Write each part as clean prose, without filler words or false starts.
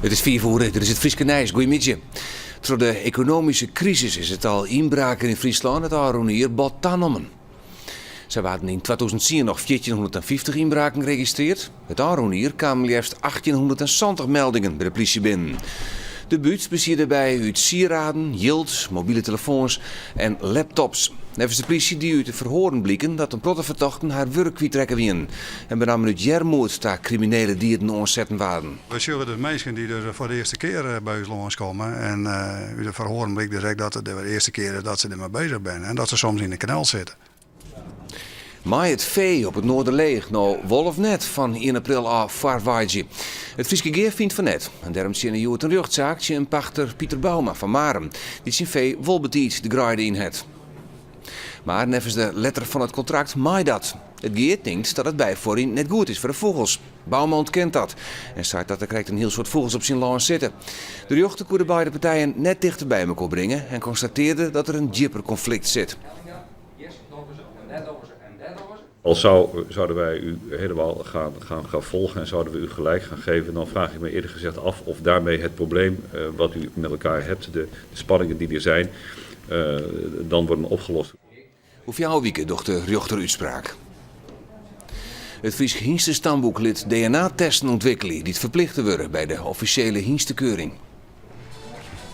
It is fiif oere, dit is it Fryske nijs. Goeiemiddei. Troch de ekonomyske krisis is it tal ynbraken yn Fryslân it ôfrûne jier bot tanommen. Sa waarden yn 2010 noch 1450 ynbraken registreard. It ôfrûne jier kamen leafst 1870 meldingen by de plysje binnen. De bút bestie dêrby út sieraden, jild, mobile telefoans en laptops. Neffens de plysje die út de ferhoaren bliken dat in protte fertochten har wurk kwytrekke wienen en benammen út earmoed ta kriminele dieden oansetten waarden. Wy sjogge dus minsken dy't dus foar de earste kear by ús lâns komme en út de ferhoaren blykt dus ek dat it de earste kear is dat se dermei beuzich binne en dat se soms yn de knel sitte. Mei it fee op it Noarderleech no wol of net fan ien april ôf foarweidzje? It Fryske Gea fynt fan net. En dêrom tsjinne hjoed in rjochtsaak tsjin pachter Pieter Bouma fan Marum, dy't syn fee wol betiid de greide yn hat. Mar neffens de letter fan it kontrakt mei dat. It Gea tinkt dat it byfuorjen net goed is foar de fûgels. Bouma ûntkent dat en seit dat der krekt in hiel soad fûgels op syn lân sitte. De rjochter koe de beide partijen net tichter by mekoar bringe en konstatearde dat der in djipper konflikt sit. Al zou, zouden wij u helemaal gaan, gaan, gaan volgen en zouden we u gelijk gaan geven, dan vraag ik me eerlijk gezegd af of daarmee het probleem uh, wat u met elkaar hebt, de, de spanningen die er zijn, uh, dan worden opgelost. Oer fjouwer wike docht de rjochter útspraak. It Frysk Hynstestamboek lit DNA-testen ûntwikkelje dy't ferplichte wurde by de offisjele hynstekeuring.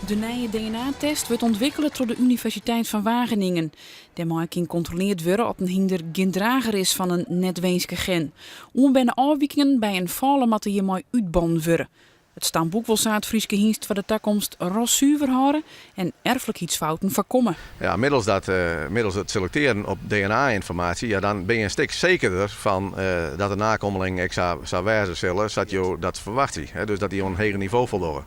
De nije DNA-test wurdt ûntwikkele troch de Universiteit fan Wageningen. Dêrmei kin kontroleard wurde oft in hynder gjin drager is fan in net-winske gen. Oanberne ôfwikingen by in fôle moatte hjirmei útbannen wurde. It stamboek wol sa it Fryske hynst foar de takomst rassuver hâlde en erflikheidsfouten foarkomme. Ja, middels dat, middels it selektearjen op DNA-ynformaasje, ja, dan binne je in stik sekerder fan dat de nakommelingen ek sa, sa wêze sille sa't jo dat ferwachtsje. Dus dat dy oan in heger nivo foldogge.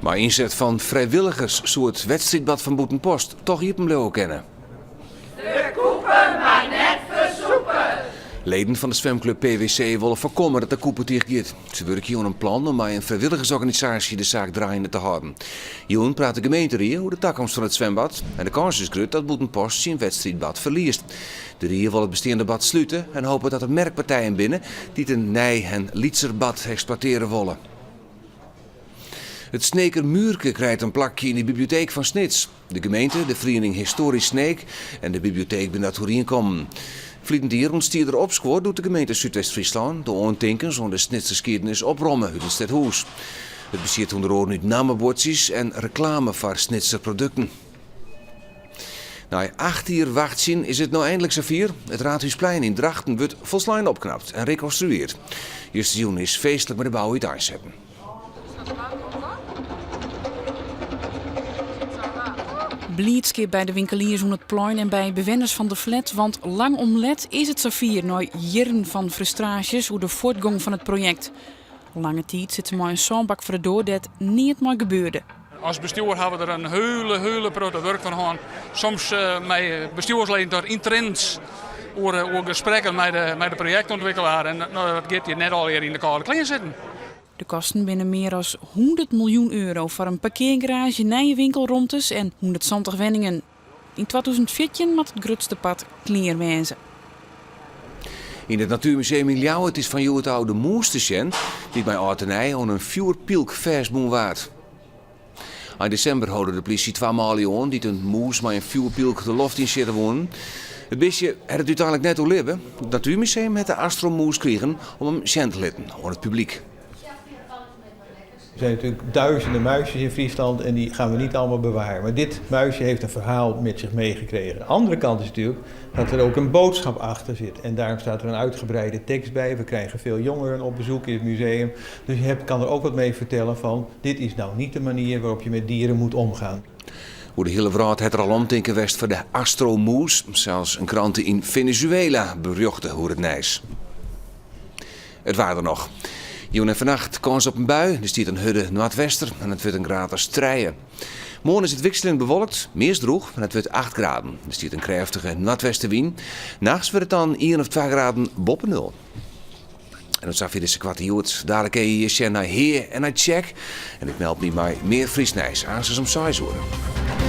Mei ynset fan frijwilligers soe it wedstriidbad fan Bûtenpost toch iepen bliuwe kinne. De kûpe mei net fersûpe! Leden fan de swimklup PWC wolle foarkomme dat de kûpe ticht giet. Se wurkje oan in plan om mei in frijwilligersorganisaasje de saak draaiende te hâlden. Jûn praat de gemeenterie oer de takomst fan it swimbad en de kâns is grut dat Bûtenpost syn wedstriidbad ferliest. De rie wol it besteande bad slute en hopet dat der merkpartijen binne dy't in nij en lytser bad eksploiteare wolle. It Sneker Muurke krijt in plakje yn de biblioteek fan Snits. De gemeente, de feriening Historisch Sneek en de biblioteek binne dat oerienkommen. Ferliden jier ûntstie der opskuor doe't de gemeente Súdwest-Fryslân de oantinkens oan de Snitser skiednis opromme út it stedhûs. It bestiet ûnder oaren út nammebuordsjes en reklame foar Snitser produkten. Nei acht jier wachtsjen is it no einlik safier, it Raadhúsplein yn Drachten wurdt folslein opknapt en rekonstrueard. Justerjûn is feestlik mei de bou úteinsetten. Bliidskip by de winkeliers oan it plein en by bewenners fan de flat, want lang om let is it safier nei jierren fan frustraasjes oer de fuortgong fan it projekt. Lange tiid sit se mei in sânbak foar de doar dêr't neat mei gebeurde. As bestjoer hawwe we der in hiele, hiele protte wurk fan hân. Soms mei bestjoersleden tot yn triennen oer, oer gesprekken mei de, mei de projektûntwikkelaar. En no, dat giet hjir net allegear yn de kâlde klean sitten. De kosten binne mear as 100 miljoen euro foar in parkeargaraazje, nije winkelromtes en 170 wenningen. Yn 2014 moat it grutste part klear wêze. Yn it Natuermuseum yn Ljouwert is fan hjoed ôf de mûs te sjen dy't mei âld en nij oan in fjoerpylk fêstbûn waard. Ein desimber holde de plysje twa manlju oan dy't in mûs mei in fjoerpylk de loft yn sjitte woenen. It bistje hat it úteinlik net oerlibbe. It Natuermuseum hat de astromûs krigen om him sjen te litten oan it publyk. Er zijn natuurlijk duizenden muisjes in Friesland en die gaan we niet allemaal bewaren. Maar dit muisje heeft een verhaal met zich meegekregen. De andere kant is natuurlijk dat er ook een boodschap achter zit. En daarom staat er een uitgebreide tekst bij. We krijgen veel jongeren op bezoek in het museum. Dus je hebt, kan er ook wat mee vertellen van dit is nou niet de manier waarop je met dieren moet omgaan. Oer de hiele wrâld hat der al omtinken west foar de astromûs. Sels in krante yn Venezuela berjochte oer it nijs. It waar der noch. Jûn en fannacht kâns op in bui. Der stiet in hurde noardwester en it wurdt in graad as trije. Moarn is it wikseljend bewolkt, meast drûch en it wurdt 8 graden. Der stiet in krêftige noardwestewyn. Nachts wurdt it dan ien of twa graden boppe nul. En tot safier dizze koarte Hjoed. Dalik kinne je hjir sjen nei Hea en nei Tsjek. En ik meld my mei mear Frysk nijs aansens om seis oere.